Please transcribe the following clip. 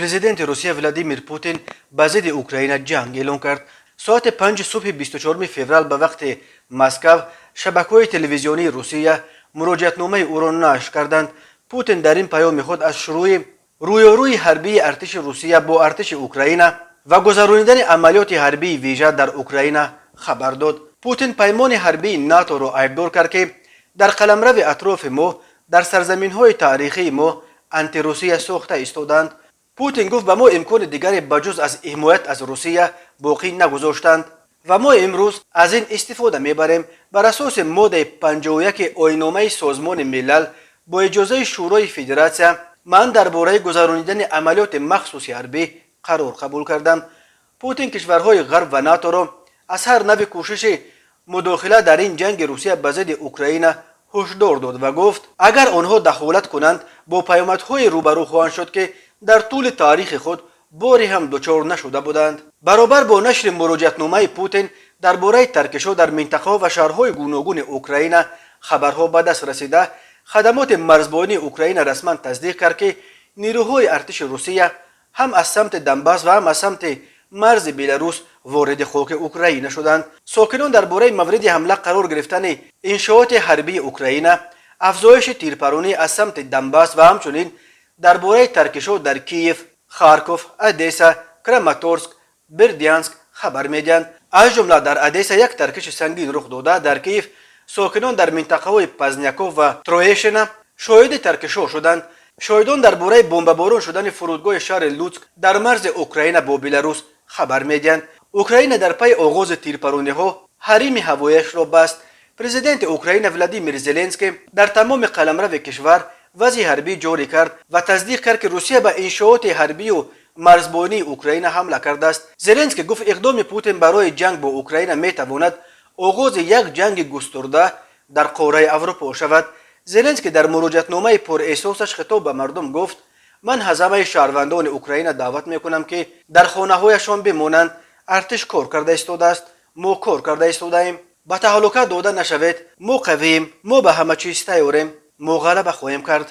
Президенти Русия Владимир Путин ба зидди Украина ҷанг эълон кард. Соати 5 субҳи 24 феврал ба вақти Москав шабакаҳои телевизионии Русия муроҷиатномаи ӯро нашр карданд. Путин дар ин паёми худ аз шурӯи рӯёрӯи ҳарбии артиши Русия бо артиши Украина ва гузаронидани амалиёти ҳарбии вижа дар Украина хабар дод. Путин паймони ҳарбии НАТОро айбдор кард, ки дар қаламрави атрофи мо, дар сарзаминҳои таърихии мо антирусия сохта истодаанд. Путин гуфт, ба мо имкони дигаре ба ҷуз аз ҳимоят аз Русия боқӣ нагузоштанд ва мо имрӯз аз ин истифода мебарем. Бар асоси моддаи 51 Оинномаи Созмони Милал, бо иҷозаи Шӯрои Федератсия ман дар бораи гузаронидани амалиёти махсуси ҳарбӣ қарор қабул кардам. Путин кишварҳои Ғарб ва НАТОро аз ҳар навъи кӯшиши мудохила дар ин ҷанги Русия ба зидди Украина ҳушдор дод ва гуфт, агар онҳо дахолат кунанд, бо паёмадҳое рӯбарӯ хоҳанд шуд, ки дар тӯли таърихи худ боре ҳам дучор нашуда буданд. Баробар бо нашри муроҷиатномаи Путин, дар бораи таркишҳо дар минтақаҳо ва шаҳрҳои гуногуни Украина хабарҳо ба даст расида, хадамоти марзбонии Украина расман тасдиқ кард, ки нерӯҳои артиши Русия ҳам аз самти Донбасс ва ҳам аз самти марзи Беларус вориди хоки Украина шуданд. Сокинон дар бораи мавриди ҳамла қарор гирифтани иншооти ҳарбии Украина, афзоиши тирпаронӣ аз самти Донбасс ва ҳамчунин дар бораи таркишҳо дар Киев, Харков, Одесса, Краматорск, Бердянск хабар медиҳанд. Аз ҷумла дар Одесса як таркиши сангин рух дода, дар Киев сокинон дар минтақаҳои Позняков ва Троещина шоҳиди таркишҳо шуданд. Шоҳидон дар бораи бомбаборон шудани фурудгоҳи шаҳри Луцк дар марзи Украина бо Беларус хабар медиҳанд. Украина дар пайи оғози тирпарониҳо ҳарими ҳавояшро баст. Президенти Украина Владимир Зеленский дар тамоми қаламрави кишвар вазъи ҳарбӣ ҷорӣ кард ва тасдиқ кард, ки Русия ба иншооти ҳарбию марзбонии Украина ҳамла кардааст. Зеленский гуфт, иқдоми Путин барои ҷанг бо Украина метавонад оғози як ҷанги густурда дар қораи Аврупо шавад. Зеленский дар муроҷиатномаи пурэҳсосаш хитоб ба мардум гуфт: «Ман аз ҳамаи шаҳрвандони Украина даъват мекунам, ки дар хонаҳояшон бимонанд. Артиш кор карда истодааст, мо кор карда истодаем. Ба таҳлука дода нашавед. Мо қавием, мо ба ҳама чиз тайёрем, мо ғалаба хоҳем кард».